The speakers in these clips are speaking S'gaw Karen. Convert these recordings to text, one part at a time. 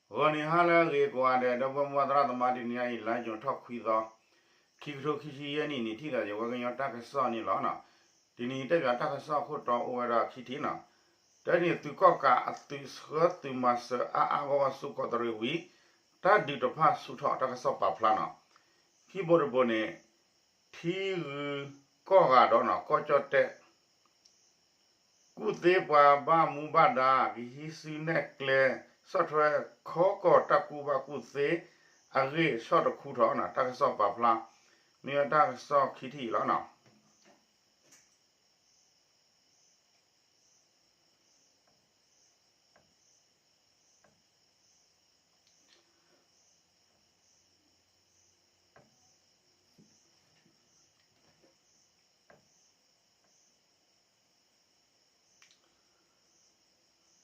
ဂီၤနံၤဟါလၢအဂ့ၤကိးဂၤဒဲး ဒီပုၢ်ဝဲၢ်မုၢ်သရၣ်သမါ တနံၤအံၤ လါယူၤထီၣ်ခွံသီ ခံကထိခံဆံယဲၢ်နံၣ်န့ၣ် ထံၣ်သးယဝဲကညီတၢ်ကစီၣ်န့ၣ်လီၤ. တနံၤအံၤတဲပၠးတၢ်ကစီၣ်ခိၣ်တီအိၣ်ဝဲဒၣ်ခံထံၣ်နီၤ. တနံၤအံၤ သုးကီၣ်ကးအသုးဆှၢသုးမၤစၢၤအါအါဂီၢ်ဂီၢ်ဆူကီးတရံးဝံၤ တၢ်ဒုးတဖၣ်ဆူၣ်ထီၣ် တၢ်ကစီၣ်ပာ်ဖျါနီၤ. ခံဘိတဘိန့ၣ် ထံဂုၤကီၢ်ဂၤဒီးနီၤ ကီၢ်ကၠီၣ်တဲၣ် ကူၣ်သ့ပှၤဘၣ်မူဘၣ်ဒါ ကဟံးစုနဲၣ်ကျဲ ဆီၣ်ထွဲခီကီၢ်တၢ်ကူၣ်ဘၣ်ကူၣ်သ့အဂ့ၢ် ဆီၣ်တခူထီၣ်နီၤ တၢ်ကစီၣ်ပာ်ဖျါ မ့ၢ်ဝဲတၢ်ကစီၣ်ခံထံၣ်အံၤလီၤနီၤ.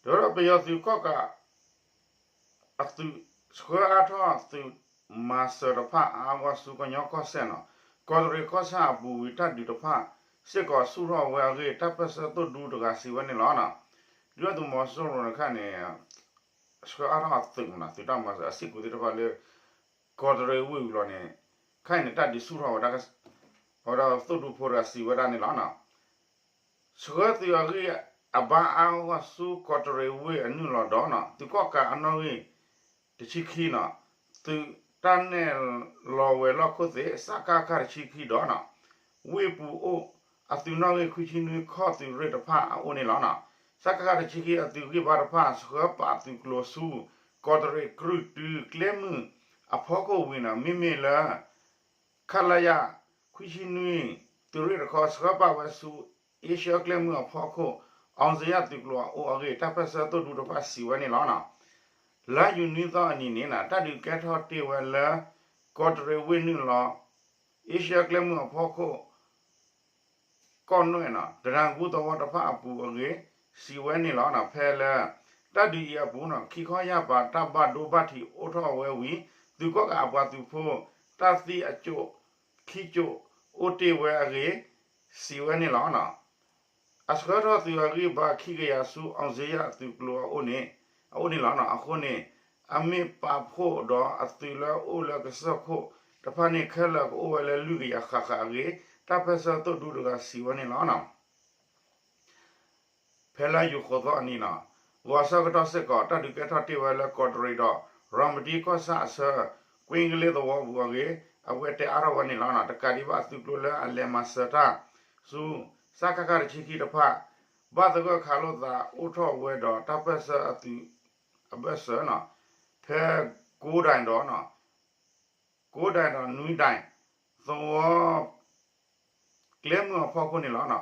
ဒီးပယီၤသုးကီၣ်ကး အသုးဆှၢအါထီၣ်သုးမၤစၢၤတဖၣ်အါအါဂီၢ်ဂီၢ်ဆူကညီကီၢ်စဲၣ်နီၤ, ကီးတရံးကီၢ်ဆၣ်အပူၤဝံၤ တၢ်ဒုးတဖၣ်စ့ၢ်ကီးဆူၣ်ထီၣ်ဝဲအဂ့ၢ် တၢ်ပၢၢ်ဆၢသိၣ်ဒူတဂၤစံးဝဲန့ၣ်လီၤ. ဒုၣ်ဒါသုးမီၤစိရိၤတခါန့ၣ် ဆှၢအါထီၣ်အသုးမနီၤ သုးတၢ်မၤစၢၤအစ့ၢ်ကီးသ့ၣ်တဖၣ်လၢ ကီးတရံးဝ့ၢ်ဝံၤလီၤန့ၣ် ခဲအံၤန့ၣ် တၢ်ဒုးဆူၣ်ထီၣ်ဝဲဒၣ် အဝဲဒၣ်သိၣ်ဒူဖိတဂၤစံးဝဲဒၣ်န့ၣ်လီၤ. ဆှၢသုးအဂံၢ်အဘါအါအါဂီၢ်ဂီၢ်ဆူကီးတရံးဝ့ၢ်အနုာ်လီၤဒီးနီၤ သုးကီၣ်ကးအနီၣ်ဂံၢ်တဆံခံနီၤ သုးတၢ်နဲၣ်လီၤဝဲၤလီၢ်ခိၣ်သ့ၣ် စကခ တဆံခံဒီးနီၤ ဝ့ၢ်ပူၤအိၣ်အသုးနီၣ်ဂံၢ်ခွံဆံနွံ ခီၣ်သုးရ့ၣ်တဖၣ်အအိၣ်န့ၣ်လီၤ. စကခ တဆံခံအသုးဂံၢ်ဘါတဖၣ် ဆှၢပာ်သုးကျိၤဆူ ကီးတရံးကြုၢ်တုကျဲမုၢ်အဖီခိၣ်ဝံၤနီၤ မ့မ့ၢ်လၢ ခလရ ခွံဆံနွံ သုးရ့ၣ်တခီ ဆှၢပာ်ဝဲဆူ အ့ရှၢၣ်ကျဲမုၢ်အဖီခိၣ် အောင်ဇေယျသုးကျိၤအအိၣ်အဂ့ၢ် တၢ်ပၢၢ်ဆၢသိၣ်ဒူတဖၣ်စံးဝဲန့ၣ်လီၤ. လါယူၤနွံသီအနံၤန့ၣ် တၢ်ဒုးကဲထီၣ်တ့ၢ်ဝဲလၢ ကီးတရံးဝ့ၢ်နုာ်လီၤ အ့ရှၢၣ်ကျဲမုၢ်အဖီခိၣ် ကီၢ်နဲၣ်နီၤ တနၤကူသဝီတဖၣ်အပူၤအဂ့ၢ် စံးဝဲန့ၣ်လီၤ. ဖဲလၢ တၢ်ဒုးအံၤအပူၤနီၤ ခံခီယာ်ပၤတၢ်ဘၣ်ဒိဘၣ်ထံးအိၣ်ထီၣ်ဝဲဝံၤ သုးကီၣ်ကးအပှၤသုးဖိ တၢ်သံအစိၣ်ခံစိၣ်အိၣ်တ့ၢ်ဝဲအဂ့ၢ် စံးဝဲန့ၣ်လီၤ. အဆှၢထီၣ်သုးအဂံၢ်ဘါခံကယၤဆူ အောင်ဇေယျသုးကျိၤအအိၣ်န့ၣ် အအိၣ်န့ၣ်လီၤ. အဃိန့ၣ် အမ့ၢ်ပာ်ဖှိၣ်ဒီးအသုးလၢအအိၣ်လၢကစၢၢ်ခိၣ်တဖၣ်န့ၣ် ခဲလၢာ်ကအိၣ်ဝဲလၢလွံၢ်ကယၤဃၣ်ဃၣ်အဂ့ၢ် တၢ်ပၢၢ်ဆၢသိၣ်ဒူတဂၤစံးဝဲန့ၣ်လီၤ. ဖဲလါယူၤဃိးသီအနံၤနီၤ ဂီၤဆၢကတီၢ်စ့ၢ်ကီး တၢ်ဒုးကဲထီၣ်တ့ၢ်ဝဲလၢကီးတရံးဒီး ရၤမတံကီၢ်ဆၣ်အဆၢ ကွ့ကလ့သဝီပူၤအဂ့ၢ် အဝဲတဲအါထီၣ်ဝဲန့ၣ်လီၤ. တကးဒံးဘၣ်အသုးကျိၤလၢအလဲၤမၤစၢၤတၢ်ဆူ စကခ တဆံခံတဖၣ် ဘၣ်သဂၢၢ်ခးလိာ်သးအိၣ်ထီၣ်ဝဲဒီး တၢ်ပၢၢ်ဆၢအသုးအဘၢၣ်စၢၤနီၤ ဖဲကိးဒဲးဒီး ကိးဒဲးဒီးနွံဒဲး သဝီ ကျဲမုၢ်အဖီခိၣ်န့ၣ်လီၤ.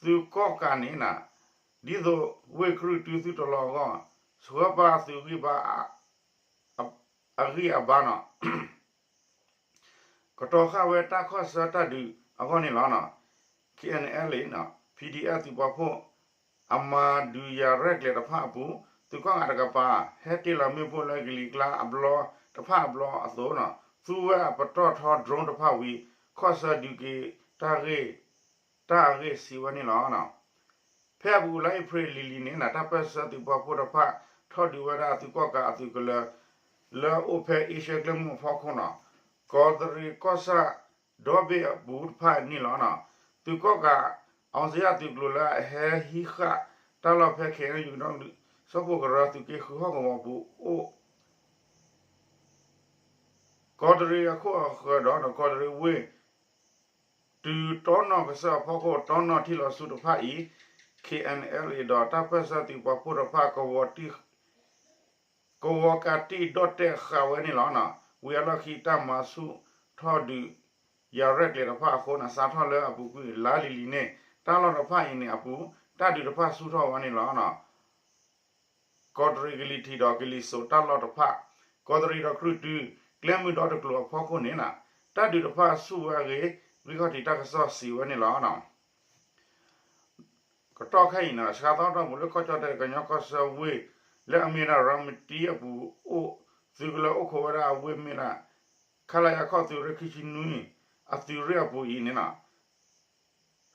သုးကီၣ်ကးန့ၣ် ဒ်သိးဝ့ၢ်ကြုၢ်တုသုတလီၤအဂီၢ် ဆှၢပာ်သုးဂံၢ်ဘါ အဂံၢ်အဘါနီၤ ကတီၤဃာ်ဝဲတၢ်ခီၣ်ဆၢတၢ်ဒုးအဂီၢ်န့ၣ်လီၤ. ခ့ၣ်အဲၣ်အဲၣ်လ် PDF သုးပာ်ဖှိၣ် အမၤဒုးယၤရဲၣ်ကျဲၤတဖၣ်အပူၤ သုးကီၣ်ကးတကပၤ ဟဲတ့ၢ်လီၤမ့ၣ်ပိၢ်လၢကလံၤကျါအဘျီတဖၣ်အဘျီအသိးနီၤ သူဝဲအပတီၢ်ထီ drone တဖၣ်ဝံၤ ခီၣ်ဆၢဒုးက့ၤတၢ်ဂ့ၢ် တၢ်အဂ့ၢ်စံးဝဲန့ၣ်လီၤ. ဖဲအပူၤလါအ့ဖြ့ၣ်လံၤလံၤန့ၣ် တၢ်ပၢၢ်ဆၢသုးပာ်ဖှိၣ်တဖၣ် ထီၣ်ဒုးဝဲဒၣ်သုးကီၣ်ကးအသုးကလၢၤ လၢအိၣ်ဖဲအ့ရှၢၣ်ကျဲမုၢ်အဖီခိၣ်နီၤ ကီးတရံးကီၢ်ဆၣ် ဒီဘ့ၣ်အပူၤတဖၣ်န့ၣ်လီၤ. သုးကီၣ်ကး အောင်ဇေယျသုးကျိၤလၢအဟဲဟံးဃာ်တၢ်လီၢ်ဖဲ ခ့ၣ်အဲၣ်ယူၣ်ကဒီကလုာ် စၢဖှိၣ်ကရၢသုးက့ဃုဟီၣ်ကဝီၤပူၤအိၣ် ကီးတရံးအခိၣ်အဃၢၤဒီး ကီးတရံးဝ့ၢ် တုၤတီနီၢ်ကစၢၢ်အဖီခိၣ် တီနီၢ်ထံၣ်လီၤဆူတဖၣ်အံၤ ခ့ၣ်အဲၣ်အဲၣ်လ် ဒီးတၢ်ပၢၢ်ဆၢသုးပာ်ဖှိၣ်တဖၣ် ကဝီၤကးတံၢ်ဒီၣ်တဲာ်ဃာ်ဝဲန့ၣ်လီၤ. ဝံၤအလီၢ်ခံ တၢ်မၤဆူၣ်ထီၣ်ဒုး ယၤရဲၣ်ကျဲၤတဖၣ်အဃိန့ၣ် စးထီၣ်လၢအပူၤကွံာ်လါလံၤလံၤန့ၣ် တၢ်လီၢ်တဖၣ်အံၤန့ၣ်အပူၤ တၢ်ဒုးတဖၣ်ဆူၣ်ထီၣ်ဝဲန့ၣ်လီၤ. ကီးတရံးကလံၤထံးဒီးကလံၤစိးတၢ်လီၢ်တဖၣ် ကီးတရံးဒီးကြုၢ်တု ကျဲမုၢ်ဒီတကျိၤအဖီခိၣ်န့ၣ် တၢ်ဒုးတဖၣ်ဆူၣ်ဝဲအဂ့ၢ် ဂံၢ်ခီၣ်ထံးတၢ်ကစီၣ်စံးဝဲန့ၣ်လီၤ. ကတီၢ်ခဲအံၤန့ၣ် ဆှါသီတီၢ်ပူၤလၢကီၢ်ကၠီၣ်တဲၣ်ကညီကီၢ်ဆၢဝ့ၢ် လၢအမ့ၢ်ဒၣ်ရၤမတံအပူၤအိၣ် သုးကလၢၤအိၣ်ခိးဝဲဒၣ်အဝ့ၢ်မ့ၢ်ဒၣ် ခလရ ခီၣ်သုးရ့ၣ်ခံဆံနွံ အသုးရ့ၣ်အပူၤအံၤန့ၣ်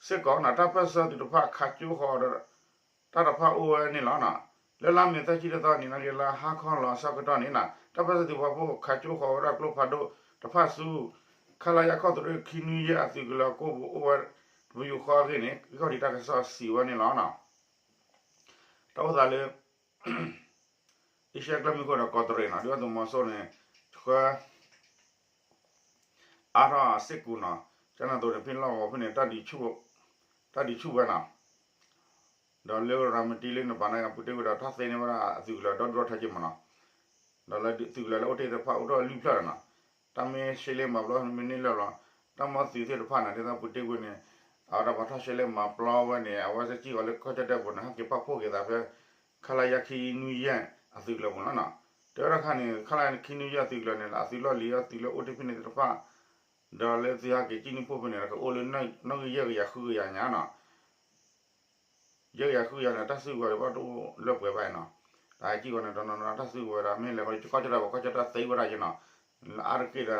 စ့ၢ်ကီး တၢ်ပၢၢ်ဆၢသုးတဖၣ်ခးကၠိဃီၤဒီး တၢ်တဖၣ်အိၣ်ဝဲန့ၣ်လီၤ. လၢလါမ့ၤသၢဆံတသီနံၤ နၣ်ရံၣ်လါဟါခီလီၤအဆၢကတီၢ်န့ၣ်နီၤ တၢ်ပၢၢ်ဆၢသုးပာ်ဖှိၣ်ခးကၠိဃီၤဝဲဒၣ်ကျိဖးဒိၣ်တဖၣ်ဆူ ခလရ ခီၣ်သရ့ၣ်ခံနွံယဲၢ်အသုးကလၢၤကိၢ်ပူၤ အိၣ်ဝဲတပယူာ်ဃီအဂ့ၢ်န့ၣ် ဂံၢ်ခီၣ်ထံးတၢ်ကစီၣ်စံးဝဲန့ၣ်လီၤ. တၢ်အိၣ်သးလၢ အ့ရှၢၣ်ကျဲမုၢ်ခိၣ်ဒီးကီးတရံးနီၤ ဒုၣ်ဒါသုးမီၤစိန့ၣ် ဆှၢ အါထီၣ်စ့ၢ်ကီးနီၤ ကၠနသိးန့ၣ် ဖဲလီၢ်ကဝီၤဖဲန့ၣ် တၢ်ဒုးဆူၣ်ဝဲနီၤ ဒီးလၢရၤမတံလၢနပာ်န့ၣ် ပူၤတ့ၢ်ဝဲဒီး ထီၣ်သ့န့ၢ်ဝဲဒၣ်အသုးကလၢၤဒီဒူၣ်ထီၣ်ထဲက့ၤမးနီၤ ဒီးလၢသုးကလၢၤလၢအိၣ်တ့ၢ်သ့ၣ်တဖၣ်အိၣ်ထီၣ်လွံၢ်ဖျၢၣ်လီၤနီၤ တၢ်မ့ၢ်ရှဲလ့မၤပျီမ့ၢ်န့ၢ်လၢာ်လီၤ တၢ်မီသုးသ့ၣ်တဖၣ်န့ၣ် ဒ်သိးပူၤတ့ၢ်ဝဲန့ၣ် အဝဲဒၣ်ပှၤထီၣ်ရှဲလ့မၤပျီဝဲန့ၣ် အဝဲသ့ၣ်စ့ၢ်ကီးလၢကီၢ်ကၠီၣ်တဲၣ်ပူၤန့ၣ် ဟဲက့ၤပာ်ဖှိၣ်က့ၤသးဖဲ ခလရ ခံနွံယဲၢ်အသုးကလၢၤပူၤလီၤနီၤ တဲဝဲဒၣ်ခါန့ၣ် ခလရ ခံနွံယဲၢ်အသုးကလၢၤန့ၣ် အသုးလီၢ်လံၤအသုးလၢအိၣ်တ့ၢ်ဖဲန့ၣ်သ့ၣ်တဖၣ် ဒီးလၢသုဟဲက့ၤစံၣ်နံၣ်ဖှိၣ်ဖဲန့ၣ် ကအိၣ်လၢနီၣ်ဂံၢ်ယဲၢ်ကယၤဃုကယၤညါနီၤ ယဲၢ်ကယၤဃုကယၤန့ၣ် တၢ်စုကဝဲၤဒၣ် ဘၣ်တအိၣ်လၢပှဲၤဘၣ်အံၤနီၤ တၢ်စံးဝဲန့ၣ် တနီၤနီၤတၢ်စုကဝဲၤဒၣ် မ့ၢ်လဲၤဃီကီၢ်ကၠီၣ်တဲၣ် ပှၤကီၢ်ကၠီၣ်တဲၣ်သ့ဝဲဒၣ်ယနီၤ လၢ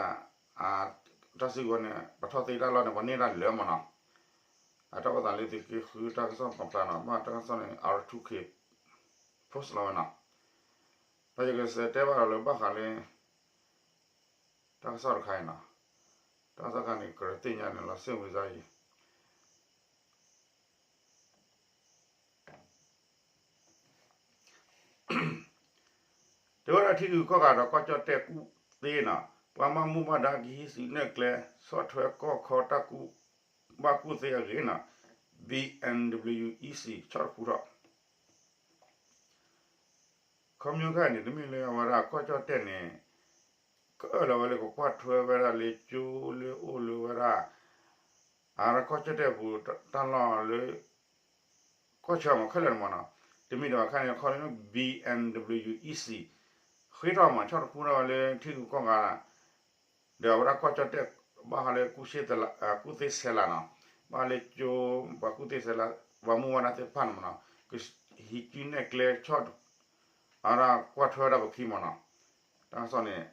အါတက့ၢ်ဒီး တၢ်စုကဝဲၤန့ၣ် ပထီၣ်သ့တၢ်လီၢ်န့ၣ် ပှၤန့ၢ်တၢ်လၢာ်မးနီၤ အတၢ်အိၣ်သးလၢသုးက့ဃုတၢ်ကစီၣ်ပာ်ဖျါနီၤ ဘၣ်တၢ်ကစီၣ်န့ၣ် R two K post လီၤဝဲနီၤ ဒီးယကစံးတဲဘၣ်ဒီးလၢဘၣ်ဃးလၢ တၢ်ကစီၣ်တခါအံၤနီၤ တၢ်ကစီၣ်တခါန့ၣ် ကရၢသ့ၣ်ညါန့ၣ်လီၤ စ့ၣ်ဝံၤစါအံၤ တဲဝဲဒၣ်ထံဂုၤကီၢ်ဂၤဒီးကီၢ်ကၠီၣ်တဲၣ်ကူၣ်သ့နီၤ ပှၤမၤမူဘၣ်ဒါကဟံးစုနဲၣ်ကျဲ ဆီၣ်ထွဲကီၢ်ခီတၢ်ကူၣ်ဘၣ်ကူၣ်သ့အဂ့ၢ်နီၤ B N W E C ဆီၣ်တခူထီၣ် ခီဖျိခဲအံၤန့ၣ် တမ့ၢ်လၢအဝဲဒၣ်ကီၢ်ကၠီၣ်တဲၣ်န့ၣ် ကအၢၣ်လီၤဝဲလၢကကွၢ်ထွဲဝဲဒၣ်လၢကၠိလၢအိၣ်လၢဝဲဒၣ် အကီၢ်ကၠီၣ်တဲၣ်ပူၤတၢ်လီၢ်လၢ ကီၢ်ဆၢမးခဲလၢာ်န့ၣ်မးနီၤ တမံၤဒီးအခါန့ၣ် ခီလၢ B N W E C ဃ့ထီၣ်မး ဆီၣ်တခူထီၣ်ဝဲလၢထံဂုၤကီၢ်ဂၤ ဒီးအဝဲဒၣ်ကီၢ်ကၠီၣ်တဲၣ် ဘၣ်ဃးလၢကူၣ်သ့ဆဲးလၤနီၤ ဘၣ်ဃးလၢကၠိ ပှၤကူၣ်သ့ဆဲးလၤ ပှၤမူဘၣ်ဒါသ့ၣ်တဖၣ်န့ၣ်မးနီၤ ကဟံးစုနဲၣ်ကျဲဆီၣ် အဝဲဒၣ်ကွၢ်ထွဲဝဲဒၣ်ပခံမးနီၤ တၢ်ကစီၣ်န့ၣ်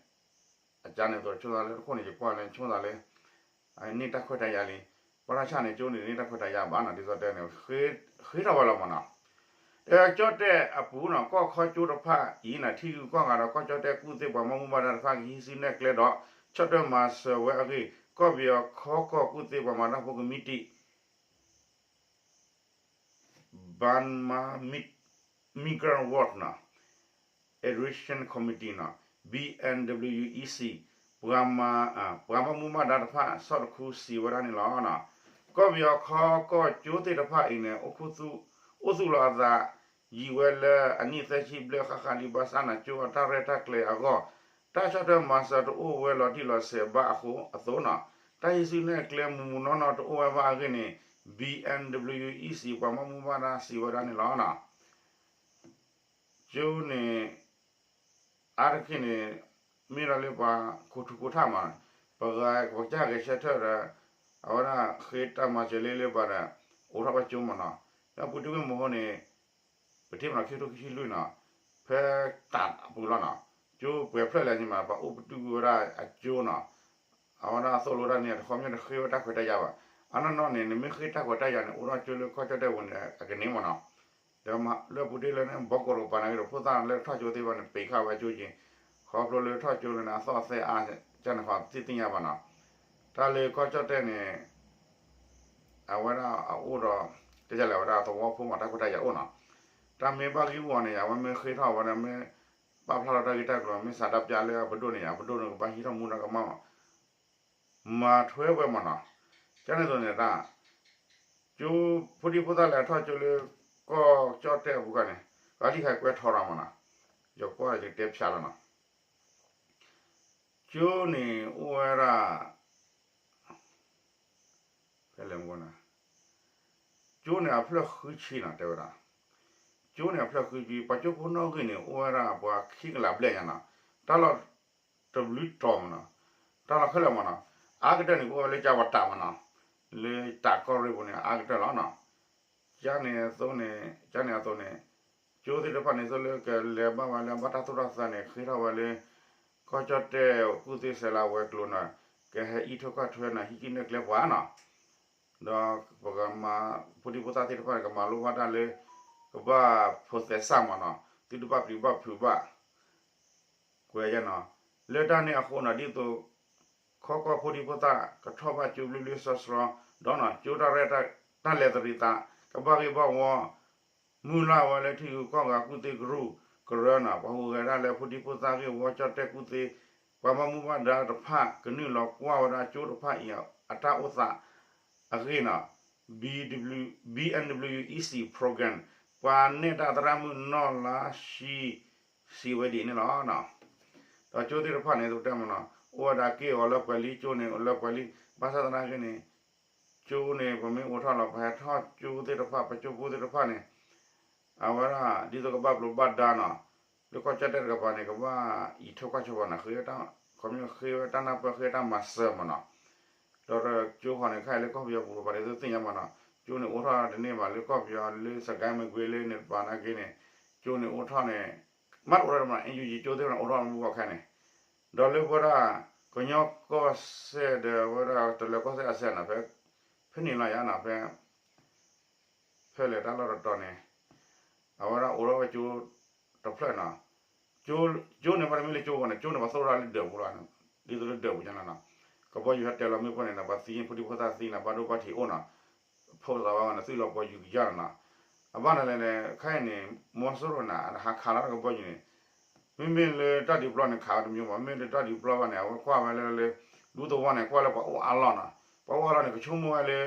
အကါန့ၣ်သိးဆိသးလၢတခိၣ်န့ၣ် ယကွၢ်လၢဆိသးလၢ န့ၢ်တၢ်ခွဲးတၢ်ယာ်လံ ပှၤတၢ်ဆၣ်န့ၣ် ကၠိန့ၣ် န့ၢ်တၢ်ခွဲးတၢ်ယာ်ဘၣ်နီၤ ဒ်သိးတဲန့ၣ် ဃ့ထီၣ်ဝဲလီၤမးနီၤ ကၠီၣ်တဲၣ်အပူၤနီၤ ကီၢ်ခီကၠိတဖၣ်အံၤန့ၣ် ထံဂုၤကီၢ်ဂၤဒီးကီၢ်ကၠီၣ်တဲၣ်ကူၣ်သ့ပှၤမၤမူဘၣ်ဒါတဖၣ်ကဟံးစုနဲၣ်ကျဲဒီး ဆီၣ်ထွဲမၤစၢၤဝဲအဂ့ၢ် ကီၢ်ပယီၤခီကီၢ်ကူၣ်သ့ပှၤမၤတၢ်ဖိကမံးတံာ် Burma Migrant Work နီၤ Education Committee နီၤ B N W E C ပှၤမၤ ပှၤမၤမူဘၣ်ဒါတဖၣ် ဆီၣ်တခူစံးဝဲဒၣ်န့ၣ်လီၤ. ကီၢ်ပယီၤခီကီၢ်ကၠိသ့ၣ်တဖၣ်အံၤန့ၣ် အိၣ်သူၣ်လီၤအသး ယံာ်ဝဲလၢအနံၣ်သၢဆံဘျဲၣ်ဃၣ်ဃၣ်လံ ဘၣ်ဆၣ်န့ၣ် ကၠိအတၢ်ရဲၣ်တၢ်ကျဲၤအဂီၢ် တၢ်ဆီၣ်ထွဲမၤစၢၤတအိၣ်ဝဲလီၤတံၢ်လီၤဆဲးဘၣ်အဃိအသိးနီၤ တၢ်ဟံးစုနဲၣ်ကျဲမုၢ်မုၢ်နီၢ်နီၢ်တအိၣ်ဝဲဘၣ်အဂ့ၢ်န့ၣ် B N W E C ပှၤမၤမူဘၣ်ဒါစံးဝဲဒၣ်န့ၣ်လီၤ. ကၠိန့ၣ် အါတက့ၢ်န့ၣ် မ့ၢ်ဒၣ်လၢပှၤခိးထူခိးထၣ်မး ပကစၢ်ဂဲၤဆၢထၢၣ်ဒီး အဝဲဒၣ်ဃ့တၢ်မၤစၢၤလၢလၢပှၤဒီး အိးထီၣ်ဘၣ်ကၠိမးနီၤ ဒီးပူၤတ့ၢ်ဝဲမဟိန့ၣ် ပထံၣ်မးနီၤခံကထိခံဆံလွံၢ်နီၤ ဖဲတၢ်အပူၤလီၤနီၤ ကၠိပှဲၤဖျၢၣ်လဲၣ်န့ၣ်မး ပှၤအိၣ်ပတုာ်ကွံာ်ဝဲဒၣ်အကၠိနီၤ အဝဲဒၣ်သိၣ်လိတၢ်န့ၣ် တခီပညီတဃ့ဝဲတၢ်ခွဲးတၢ်ယာ်ဘၣ် အနီၢ်နီၢ်န့ၣ် နမ့ၢ်ဃ့တၢ်ခွဲးတၢ်ယာ်န့ၣ် အိးထီၣ်ကၠိလၢကီၢ်ကၠီၣ်တဲၣ်ပူၤန့ၣ် အကန့ၢ်မးနီၤ ဒီးလၢပူၤတ့ၢ်လၢန့ၣ် ဘီကီးတကပၤန့ၣ်က့ၤဒီး ဖိသၣ်လၢထီၣ်ကၠိသ့ၣ်တဖၣ်န့ၣ် ပ့ၤဃာ်ဝဲကၠိက့ၤ ခီဖျိလၢထီၣ်ကၠိလၢန့ၣ် အသီၣ်အသဲအါ ကန့ၣ်ဃီသ့ၣ်သ့ၣ်ညါဘၣ်နီၤ တၢ်လၢကီၢ်ကၠီၣ်တဲၣ်န့ၣ် အဝဲဒၣ်အအိၣ်ဒီး ကလဲၣ်ဝဲဒၣ်သဝီဖိမး တၢ်ခွဲးတၢ်ယာ်အိၣ်နီၤ တၢ်မ့ၢ်ဘၣ်ဂံၢ်ဝီန့ၣ် အဝဲမ့ၢ်ဃ့ထီၣ်ဝဲဒၣ် မ့ၢ်ပာ်ဖျါထီၣ်တၢ်ဂ့ၢ်တၢ်ကျိၤ မ့ၢ်ဆန္ဒပြလၢအပဒိၣ်န့ၣ် အပဒိၣ်န့ၣ်ကဘၣ်ဟံးထီၣ်မူဒါကမၣ် မၤထွဲဝဲမးနီၤ ကန့ၣ်သိးန့ၣ်တၢ် ကၠိ ဖိဒံဖိသၣ်လဲၤထီၣ်ကၠိလၢ ကီၢ်ကၠီၣ်တဲၣ်အပူၤခါန့ၣ် ဂၤလံၣ်ခါကွဲထီရီမးနီၤ ယကွၢ်ယကတဲဖျါလီၤနီၤ ကၠိန့ၣ်အိၣ်ဝဲဒၣ် ဖဲလဲၣ်မနၤ ကၠိန့ၣ်အဖျၢၣ်ဃုဆံနီၤ တဲဝဲဒၣ် ကၠိန့ၣ်အဖျၢၣ်ဃုဆံ ပှၤကၠိဖိနီၣ်ဂံၢ်န့ၣ် အိၣ်ဝဲဒၣ်ပှၤခံကလးဘျဲၣ်ညါနီၤ တၢ်လီၢ်တဘျုးတီၤမးနီၤ တၢ်လီၢ်ခဲလၢာ်မးနီၤ အါကတၢၢ်န့ၣ် ကအိၣ်ဝဲလၢကၠါဝတးမးနီၤ လၢတၢ်ကီၢ်ရ့ၣ်ပူၤန့ၣ် အါကတၢၢ်လီၤနီၤ ကန့ၣ်အသိးန့ၣ် ကန့ၣ်အသိးန့ၣ် ကၠိသ့ၣ်တဖၣ်န့ၣ် သိးလၢကလဲၤဘၣ်ဝဲလၢဘၣ်တၢ်သိၣ်တၢ်သီန့ၣ် ဃ့ထီၣ်ဝဲလၢ ကီၢ်ကၠီၣ်တဲၣ်ကူၣ်သ့ဆဲးလၤဝဲၤကျိၤန့ၣ် ကဟဲအံးထွဲကွၢ်ထွဲန့ၣ် ဟံးက့ၤနဲၣ်ကျဲပှၤနီၤ ဒီးပကမၤ ဖိဒံဖိသၣ်သ့ၣ်တဖၣ်န့ၣ် ကမၤလိဘၣ်တၢ်လၢ ကဘၣ်ဖိးသဲစးမးနီၤ သုတဘၣ်ပျံၤဘၣ်ဖုးဘၣ် ကွဲးယဲနီၤ, လၢတၢ်န့ၣ်အဃိနီၤ ဒ်သိး ခီကီၢ်ဖိဒံဖိသၣ် ကထီၣ်ဘၣ်ကၠိဘျ့ဘျ့ဆှီဆှီ ဒီးနီၤ ကၠိတၢ်ရဲၣ်တၢ်လဲၤသရံးသး ကဘၣ်ဂ့ၢ်ဘၣ်ဝီ မုၢ်လၢ်ဝဲလၢထံဂုၤကီၢ်ဂၤကူၣ်သ့ကရူၢ်ကရၢနီၤ ပှၤဟူးဂဲၤတၢ်လၢဖိဒံဖိသၣ်ဂ့ၢ်ဝီကၠီၣ်တဲၣ်ကူၣ်သ့ ပှၤဘၣ်မူဘၣ်ဒါတဖၣ် ကနုာ်လီၤကွၢ်ဝဲဒၣ်ကၠိတဖၣ်အံၤ အတၢ်အိၣ်သးအဂ့ၢ်နီၤ B W B N W E C program ပှၤနဲၣ်တၢ်သရၣ်မုၣ်နီၢ်လါရှံ စံးဝဲဒ်န့ၣ်လီၤ. ဒီးကၠိသ့ၣ်တဖၣ်န့ၣ် တတဲမနီၤ အိၣ်ဝဲဒၣ်က့ၢ်အီၤလၢပှဲၤလံ ကၠိန့ၣ် အိၣ်လၢပှဲၤလံ ဘၣ်ဆၣ်သနာ်က့န့ၣ် ကၠိန့ၣ် ပမ့ၢ်အိးထီၣ်လီၤ ပဟဲထီၣ်ကၠိသ့ၣ်တဖၣ် ပကၠိဖိသ့ၣ်တဖၣ်န့ၣ် အဝဲဒၣ် ဒ်သိးကဘၣ်ပျိၤဘၣ်ဒါနီၤ လၢကီၢ်ကၠီၣ်တဲၣ်တကပၤန့ၣ် ကဘၣ်အံးထွဲကွၢ်ထွဲဘၣ်နီၤ ဃ့ဝဲတၢ် ခီမ့ၢ်ဃ့ဝဲတၢ်နၢ်ပၢၢ် ဃ့ဝဲတၢ်မၤစၢၤမနီၤ ဒီးကၠိဃီန့ၣ် ခဲအံၤလၢကီၢ်ပယီၤပူၤတကပၤန့ၣ် သုသ့ၣ်ညါမနီၤ ကၠိန့ၣ်အိးထီၣ်တန့ၢ်ဘၣ် လၢကီၢ်ပယီၤလၢစကဲမ့ၢ်ကွ့လၢန့ၣ်တကပၤနာ်က့န့ၣ် ကၠိန့ၣ်အိးထီၣ်န့ၣ် မ့ၢ်တအိးထီၣ်တမး N U G ကၠိသ့ၣ်တဖၣ်န့ၣ် အိးထီၣ်မ့ၢ်ဘၣ်ခဲန့ၣ် ဒီးလၢပဝဲဒၣ် ကညီကီၢ်စဲၣ်ဒီးဝဲဒၣ်တလၢၤကီၢ်စဲၣ်အစဲးနီၤ ဖဲ ဖဲန့ၣ်လီၤယါနီၤ ဖဲ ဖဲလဲၣ်တၢ်လီၢ်တတီၤန့ၣ် အဝဲဒၣ်အိးထီၣ်ဝဲကၠိတဖျၢၣ်နီၤ ကၠိန့ၣ် မ့တမ့ၢ်လၢကၠိဝဲန့ၣ် ကၠိန့ၣ် ပှၤသိၣ်တၢ်လၢဒၢးပူၤလီၤ ဒ်သိးလၢဒၢးပူၤညါလီၤနီၤ ကဘီယူၤဟဲတဲလီၤမ့ၣ်ပိၢ်န့ၣ် ပှၤသံဖိဒံဖိသၣ်သံနီၤ ဘၣ်ဒိဘၣ်ထံးအိၣ်နီၤ ဖိသးဝဲန့ၣ် သုးလီၤပှီၤယူၤကယၢ်နီၤနီၤ အဘၣ်နလဲၣ်န့ၣ် ခဲအံၤန့ၣ် မီၤစိရိၤန့ၣ် ဟးခးလီၤတၢ်ကဘီယူၤန့ၣ် မ့မ့ၢ်လၢတၢ်ဒုးပျီန့ၣ် ခးဝဲတမံၤမး မ့မ့ၢ်လၢတၢ်ဒုးပျီဘၣ်န့ၣ် အဝဲကွၢ်ဝဲလၢလၢ ဒူသဝီန့ၣ် ကွၢ်လၢပှၤအိၣ်အါလီၢ်နီၤ ပှၤအိၣ်အါလီၢ်န့ၣ် ကဆိကမိၣ်ဝဲလၢ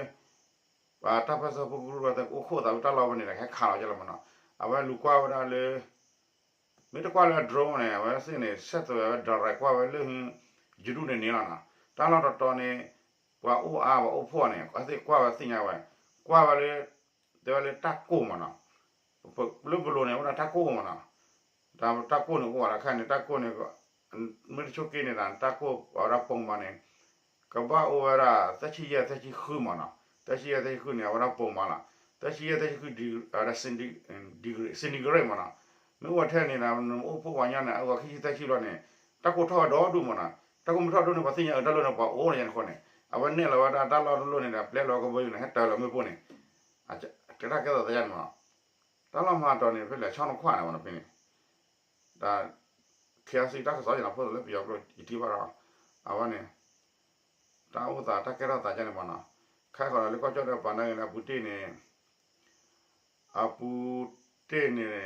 ပှၤတၢ်ပၢၢ်ဆၢဖိကရူၢ်ကရၢသ့ၣ် ကအိၣ်ခိးသးလၢတၢ်လီၢ်ဝဲန့ၣ်ဒီး ဟဲခးလီၤကလီၤမနီၤ အဝဲလူၤကွၢ်ဝဲဒၣ်လၢ မ့ၢ်တကွၢ်လၢ drone န့ၣ် အဝဲသ့ၣ်န့ၣ် ဆက်သွယ်ဝဲ direct ကွၢ်ဝဲလၢ ယဒူၣ်န့ၣ်န့ၣ်လီၤနီၤ တၢ်လီၢ်တတီၤန့ၣ် ပှၤအိၣ်အါပှၤအိၣ်ဖှိၣ်န့ၣ် အဝဲသ့ၣ်ကွၢ်ဝဲသ့ၣ်ညါဝဲ ကွၢ်ဝဲလၢ တဲဝဲလၢတၢ်ကိၢ်မနီၤ လၢပလိၤန့ၣ် အဝဲဒၣ်တၢ်ကိၢ်မနီၤ တၢ်ကိၢ်န့ၣ်အိၣ်ဝဲဒၣ်ခဲအံၤန့ၣ် တၢ်ကိၢ်န့ၣ် မ့ၢ်တဆိက့န့ၣ်ဒီး တၢ်ကိၢ်အဝဲဒၣ်ပိာ်မးန့ၣ် ကဘၣ်အိၣ်ဝဲဒၣ် သၢဆံယဲၢ် သၢဆံဃုမနီၤ သၢဆံယဲၢ် သၢဆံဃုန့ၣ် အဝဲဒၣ်ပိာ်မးလီၤ သၢဆံယဲၢ် သၢဆံဃု ဒီး centigrade မနီၤ မ့ၢ်အိၣ်ထဲန့ၣ်ဒီး နအိၣ်ဖှိၣ်ပှၤညီန့ၣ် အဂီၤခံဆံသၢဆံဘျီန့ၣ် တၢ်ကိၢ်ထီၣ်ဝဲဒီဒူၣ်မနီၤ တၢ်ကိၢ်မ့ၢ်ထီၣ်ဒိၣ်န့ၣ် ပှၤသ့ၣ်ညါအၢတၢ်လီၢ်န့ၣ် ပှၤအိၣ်န့ၣ်ယါန့ၣ်အဃိန့ၣ် အဝဲနဲၣ်လီၤဝဲဒၣ်တၢ်လီၢ်တလီၢ်န့ၣ်ဒီး ပျဲလီၤကဘီယူၤန့ၣ် ဟဲတၢၤလီၤမ့ၣ်ပိၢ်န့ၣ် တၢ်ကဲသိးသးယါန့ၣ်မနီၤ တၢ်လီၢ်မၤတီၤန့ၣ် ဖဲလဲၣ်ဆီနီၤခွၣ်န့ၣ်မနီၤဖဲန့ၣ် တၢ် KIC တၢ်ကစီၣ်ယါန့ၣ် ဖိသၣ်လၢပယီၤကျိာ်ယထံၣ်ဘၣ်ဒီး အဝဲန့ၣ် တၢ်အိၣ်သးတၢ်ကဲထီၣ်သးယါန့ၣ်မနီၤ ခဲဃီၤဒီးလၢကီၢ်ကၠီၣ်တဲၣ်ပၤနာ်က့န့ၣ် အပူၤတ့ၢ်န့ၣ် အပူၤတ့ၢ်န့ၣ်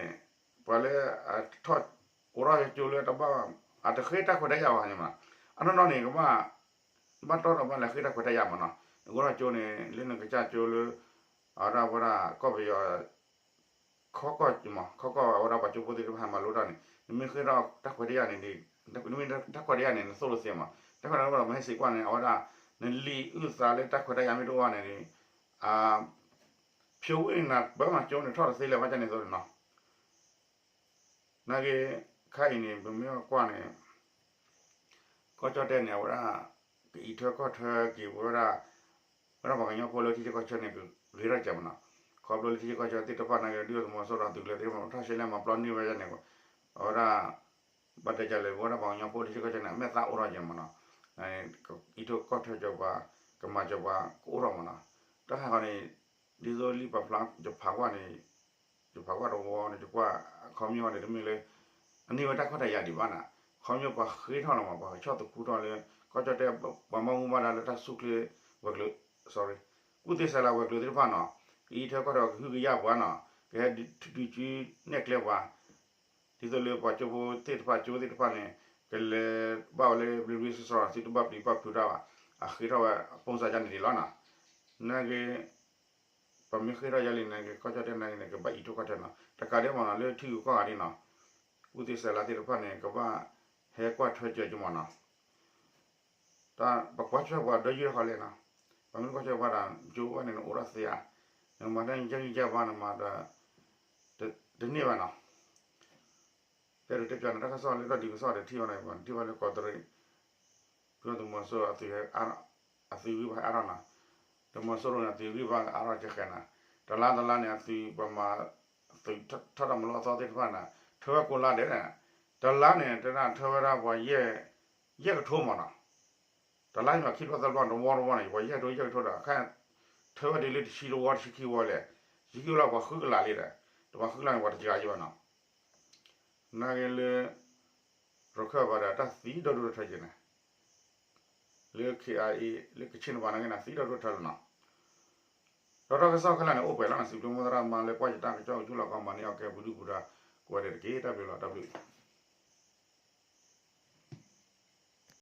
ပှၤလၢ အထီၣ် အိးထီၣ်ကၠိလၢတဘၣ် အတဃ့တၢ်ခွဲးတၢ်ယာ်ဘၣ်န့ၣ်မနီၤ အနီၢ်နီၢ်န့ၣ် ကဘၣ် ဘၣ်တီၢ်ဒီးဘၣ်လဲၤဃ့တၢ်ခွဲးတၢ်ယာ်မနီၤ နအိးထီၣ်ကၠိန့ၣ် လၢနကစၢ်ကၠိလၢ အဝဲဒၣ်ဝဲဒၣ်ကီၢ်ပယီၤ ခီကီၢ်မး ခီကီၢ်အဝဲဒၣ်ပှၤကၠိဖိသ့ၣ်တဖၣ်ဟဲမၤလိတၢ်န့ၣ် နမ့ၢ်ဃ့ထီၣ်တၢ်ခွဲးတၢ်ယာ်န့ၣ် နမ့ၢ်တၢ်ခွဲးတၢ်ယာ်န့ၣ် နသိၣ်လိသ့မး တၢ်ခွဲးတၢ်ယာ်မ့ၢ်ဟဲစံးကွၢ်န့ၣ် အဝဲဒၣ် နလံာ်အုၣ်သးလၢတၢ်ခွဲးတၢ်ယာ်မ့ၢ်တအိၣ်ဘၣ်န့ၣ် အ ဖျိဝ့ၢ်နၤ ပၢမၤကၠိန့ၣ်ထီၣ်တသ့လၢၤဘၣ်န့ၣ်သိးန့ၣ်နီၤ နာ်က့ ခါအံၤန့ၣ် ပမ့ၢ်ကွၢ်န့ၣ် ကီၢ်ကၠီၣ်တဲၣ်န့ၣ် အဝဲဒၣ် ကအံးထွဲကွၢ်ထွဲက့ၤဝဲဒၣ် ဝဲဒၣ်ပှၤကညီဖိလၢထံဆၢကီၢ်ဆၢန့ၣ် ကဂ့ၤထီၣ်ကဲမနီၤ ခီဖျိလၢထံဆၢကီၢ်ဆၢသ့ၣ်တဖၣ်နာ်က့ ဒုၣ်ဒါသုးမီၤစိရိၤအသုးကလၢၤသ့ၣ်တဖၣ် ထီၣ်ရှဲလဲၣ်မၤပျီန့ၢ်ဝဲဒၣ်န့ၣ် အဝဲဒၣ် ဘၣ်တဲကလဲၣ် ပဝဲဒၣ်ပှၤကညီဖိလၢထံဆၢကီၢ်ဆၢန့ၣ် အမဲာ်သၣ်အိၣ်ထီၣ်ကဲမနီၤ အံးထွဲကွၢ်ထွဲကၠီၤပှၤ ကမၤကၠီၤပှၤကအိၣ်ထီၣ်မနီၤ တၢ်ဟးဂီၤန့ၣ် ဒ်သိးလံပာ်ဖျါ ယဖးကွၢ်န့ၣ် ယဖးကွၢ်တဝီန့ၣ် ယကွၢ်ခီပညီန့ၣ် တမ့ၢ်လၢ အန့ၢ်ဝဲတၢ်ခွဲးတၢ်ယာ်ဒံးဘၣ်နၤ ခီပညီပှၤဃ့ထီၣ်လီၤမး ပှၤကဆီၣ်သခူထီၣ်လၢ ကီၢ်ကၠီၣ်တဲၣ် ပှၤဘၣ်မူဘၣ်ဒါလၢတၢ်ဆူၣ်ချ့ ဝဲၤကျိၤ sorry ကူၣ်သ့စဲးလၤဝဲၤကျိၤသ့ၣ်တဖၣ်နီၤ ကအံးထွဲကွၢ်ထွဲကဟုကယာ်ပှၤနီၤ ကဟဲဒုးထုးစုနဲၣ်ကျဲပှၤ ဒ်သိးလၢပှၤကၠိဖိသ့ၣ်တဖၣ်ကၠိသ့ၣ်တဖၣ်န့ၣ် ကလဲၤဘၣ်ဝဲလၢဘျ့ဘျ့ဆှီဆှီ သုတဘၣ်ပျံၤဘၣ်ဖုးတၢ်ဘၣ် အဃ့ထီၣ်ဝဲအပိၢ်စါယါန့ၣ်ဒံးလီၤနီၤ နာ်က့ ပမ့ၢ်ဃ့ထီၣ်ယါလံန့ၣ် ကီၢ်ကၠီၣ်တဲၣ်နာ်က့န့ၣ် ကဘၣ်အံးထွဲကွၢ်ထွဲနီၤ တကးဒံးမနီၤ လၢထံဂုၤကီၢ်ဂၤဒ်နီၤ ကူၣ်သ့စဲးလၤသ့ၣ်တဖၣ်န့ၣ် ကဘၣ်ဟဲကွၢ်ထွဲကၠီၤကၠီမနီၤ တၢ်ပကွၢ်ထွဲပှၤဒီးယုၢ်တခီလဲၣ်နီၤ ပမ့ၢ်ကွၢ်ထွဲပှၤဒီး ကၠိဝဲန့ၣ် နအိးထီၣ်သ့ဧါ နမၤတၢ်ယၢ်ဂံၢ်ယၢ်ဘါနမၤဒီး တန့ၢ်ဘၣ်နီၤ တဲဒိးတဲပျီန့ၣ် တၢ်ကစီၣ်လၢတၢ်ဒုးကစီၣ်ဒီးထံၣ်ဘၣ်န့ၣ် ပထံၣ်ဘၣ်လၢကီးတရံး ဖုသုးမီၤစိရိၤ အသုးဂံၢ်ဘါအါထီၣ်နီၤ သုးမီၤစိရိၤန့ၣ် အသုးဂံၢ်ဘါအါထီၣ်ကဲဃဲနီၤ တလါတလါန့ၣ် အသုးပှၤမၤ သုးထီၣ်တၢ်မၤလိအသီသ့ၣ်တဖၣ်န့ၣ် ထၢဝဲကိးလါဒဲးန့ၣ် တလါန့ၣ် တဒၣ်ထၢဝဲဒၣ်ပှၤ ယဲၢ်ကထိမနီၤ တလါန့ၣ် ခံဘျီသၢဘျီ တဝီတဝီန့ၣ် ပှၤယဲၢ်ကထိယဲၢ်ကထိဒီး အခါ ထၢဝဲဒ်လၢတဆံတဝီတဆံခံဝီလဲၣ် တဆံခံဝီလၢပှၤဃုကလးလံဒီး တပှၤဃုကလးန့ၣ် ပှၤတစှၤယံၤဘၣ်နီၤ နာ်က့လၢ ရခၢၣ်ဘၣ်ဒီးတၢ်သံဒီဒိၣ်ထီၣ်ထၢက့ၤန့ၣ် လၢ ခ့ၣ်အါအ့ လၢကဆ့ၣ်နပၤနာ်က့န့ၣ် သံဒီဒိၣ်ထီၣ်ထၢလီၤနီၤ. ဒီးတၢ်ကစီၣ်ခဲလၢာ်န့ၣ် အိၣ်ပှဲၤလီၤနီၤ. စံးဘျုးမိၢ်သရၣ်သမါလၢကွၢ်ယတၢ်ကစီၣ်ကဆူလီၤ comment န့ၢ်အီၤ ကဲပူၤဒုၣ်ပူၤဒါ ကိးဂၤဒဲးတက့ၢ်. တၢ်ဘျုးလီၤ တၢ်ဘျုး